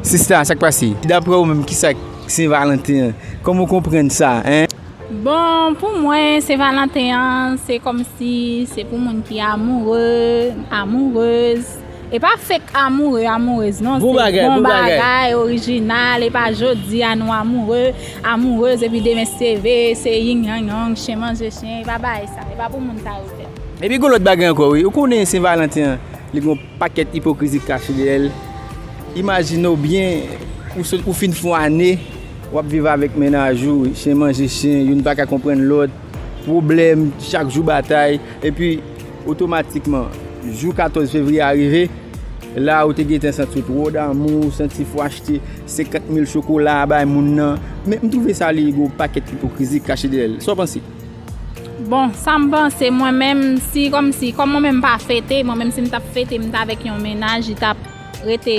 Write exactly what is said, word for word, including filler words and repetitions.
Sista, sa k pase? Daprè ou menm, kisa k Sen Valanten an? Kòman w konprann sa, en? Bon, pou mwen, Sen Valanten an, se kòmsi se pou moun ki amoure, amourez. E pa fake amoure, amourez, non. Bon bagay, bon bagay. Bagay, orijinal, e pa jodi a nou amoure, amourez, epi demen se ve, se ying yang yang, chen manje chen, e pa bagay sa, e pa pou moun sa yo fèt. Epi gon lòt bagay ankò, wi. Ou konnen Sen Valanten an, li gon pakèt ipokrizi kache dèyè l. Imajine w byen, ou, sot, ou fin fè yon ane, w ap viv avèk mennaj ou, chen manje chen, youn pa ka konprann lòt, pwoblèm, chak jou batay, epi otomatikman, jou katòz fevriye a rive, la ou te gentan santi w twò damou, ou santi fò achte senkant mil chokola bay moun nan. Men m twouve sa li gon pakèt ipokrizi kache dèyè l. Sa w panse? Bon, sa m panse, mwen menm, si kòmsi, kòm mwen menm pa fete, mwen menm si m t ap fete, m t avèk yon mennaj, li t ap rete